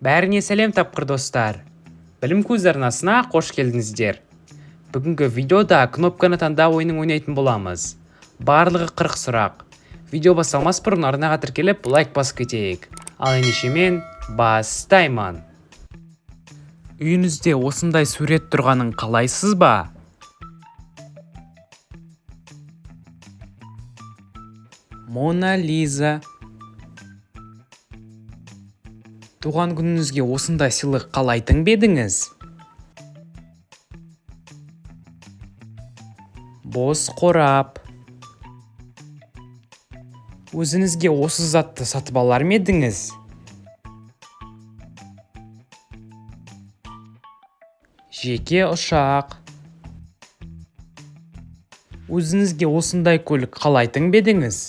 Бәріне сәлем, тапқыр достар! Білім көзі арнасына қош келдіңіздер. Бүгінгі видеода кнопканы таңда ойынын ойнайтын боламыз. Барлығы 40 сұрақ. Видео басталмас бұрын арнаға тіркеліп, лайк басып кетейік. Ал ендеше мен бастаймын. Үйіңізде осындай сурет тұрғанын қалайсыз ба? Мона Лиза. Туған күніңізге осындай сыйлық қалайтын ба едіңіз? Бос қорап. Өзіңізге осы затты сатып алар ма едіңіз? Жеке ұшақ. Өзіңізге осындай көлік қалайтын ба едіңіз?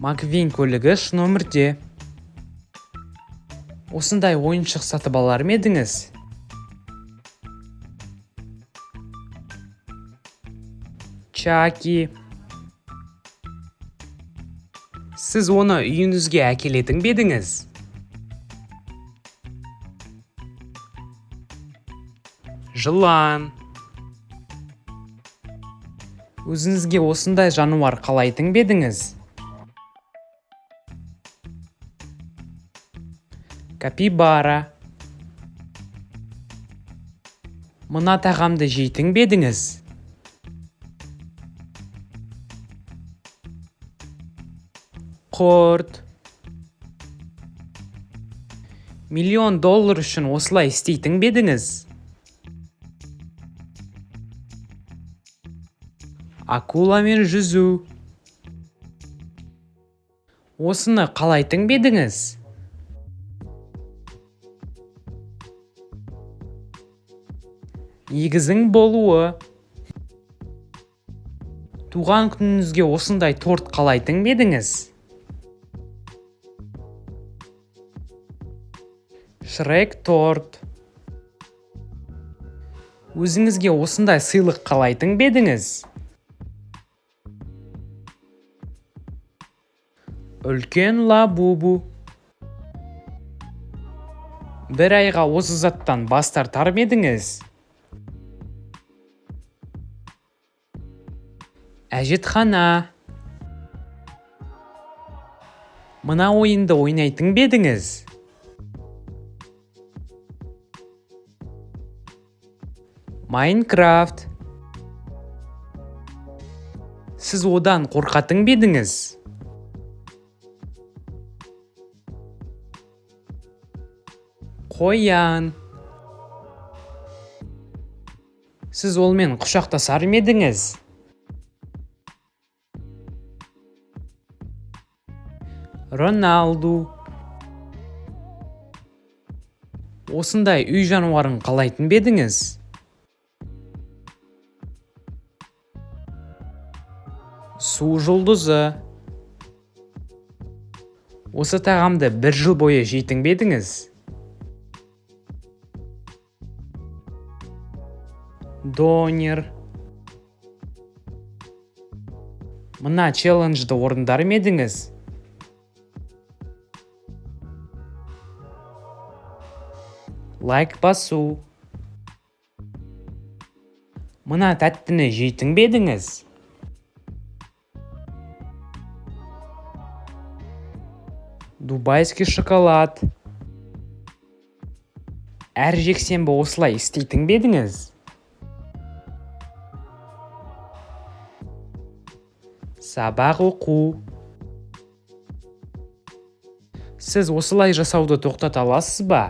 Маквин көлігі шын өмірде. Осындай ойыншық сатып алар ма едіңіз? Чаки. Сіз оны үйіңізге әкелетін бе едіңіз? Жылан. Өзіңізге осындай жануар қалайтын ба едіңіз? Капибара. Мына тағамды жейтін бе едіңіз? Құрт. Миллион доллар үшін осылай істейтін бе едіңіз? Акуламен жүзу. Осыны қалайтын ба едіңіз? Егізің болуы. Туған күніңізге осындай торт қалайтын ба едіңіз? Шрек торт. Өзіңізге осындай сыйлық қалайтын ба едіңіз? Үлкен лабубу. Бір айға осы заттан бас тартар ма едіңіз? Әжетхана. Мына ойынды ойнайтын ба едіңіз? Майнкрафт. Сіз одан қорқатын ба едіңіз? Қоян. Сіз олмен құшақтасар ма едіңіз? Роналду. Осындай үй жануарын қалайтын ба едіңіз? Су жұлдызы. Осы тағамды бір жыл бойы жейтін бе едіңіз? Донер. Мына челленджді орындар ма едіңіз? Лайк басу. Мына тәттіні жейтін бе едіңіз? Дубайский шоколад. Әр жексенбі осылай істейтін бе едіңіз? Сабақ оқу. Сіз осылай жасауды тоқтата аласыз ба?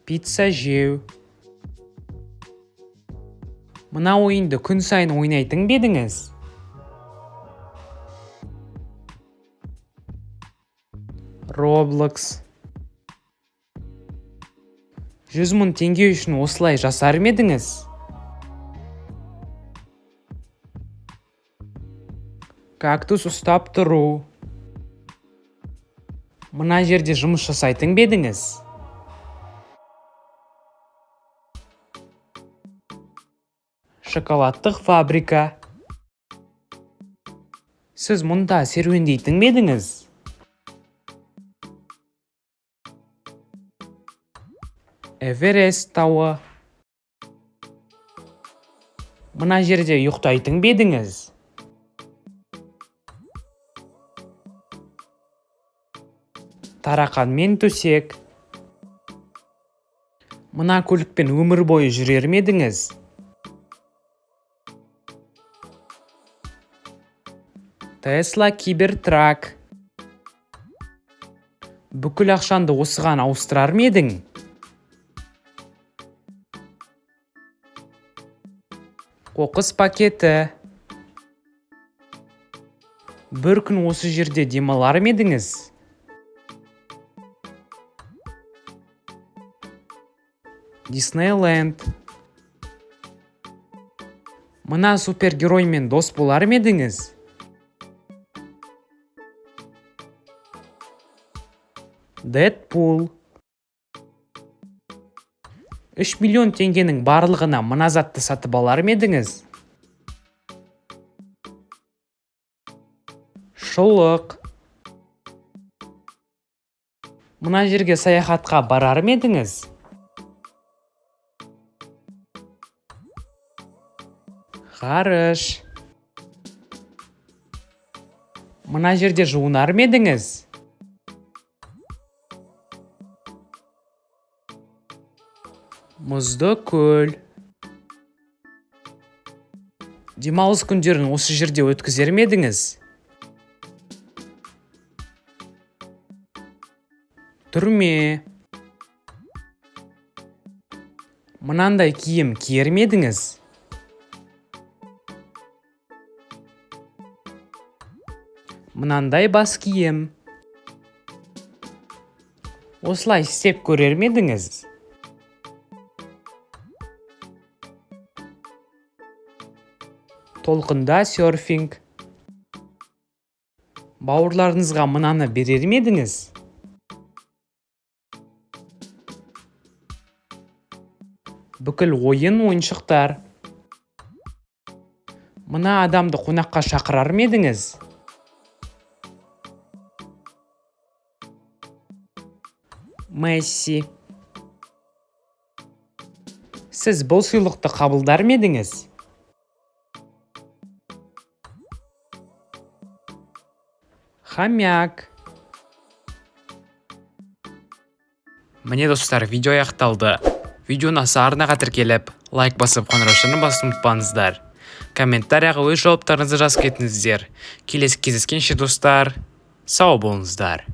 Пицца жеу. Мына ойынды күн сайын ойнайтын ба едіңіз? Roblox. 100 мың теңге үшін осылай жасар ма едіңіз? Кактус ұстап тұру. Мына жерде жұмыс жасайтын ба едіңіз? Шоколадтық фабрика. Сіз мұнда серуендейтін бе едіңіз? Эверест тауы. Мына жерде ұйықтайтын бе едіңіз? Тарақанмен төсек. Мына көлікпен өмір бойы жүрер ме едіңіз? Тесла Кибертрак. Бүкіл ақшаңды осыған ауыстырар ма едің? Қоқыс пакеті. Бір күн осы жерде демалар ма едіңіз? Диснейленд. Мына супергероймен дос болар ма едіңіз? Дэдпул. 3 миллион теңгенің барлығына мына затты сатып алар ма едіңіз? Шұлық. Мына жерге саяхатқа барар ма едіңіз? Ғарыш. Мына жерде жуынар ма едіңіз? Мұзды көл. Демалыс күндерін осы жерде өткізер ме едіңіз? Түрме. Мынандай киім киер ме едіңіз? Мынандай бас киім. Осылай істеп көрер ме едіңіз? Толқында серфинг. Бауырларыңызға мынаны берер ме едіңіз? Бүкіл ойын ойыншықтар. Мына адамды қонаққа шақырар ма едіңіз? Месси. Сіз бұл сыйлықты қабылдар ма едіңіз? Хомяк. Міне достар, видео аяқталды. Видео ұнаса арнаға тіркеліп, лайк басып, қоңыраушаны басуды ұмытпаңыздар. Комментарияға өз жауаптарыңызды жазып кетіңіздер. Келесі кездескенше достар, сау болыңыздар.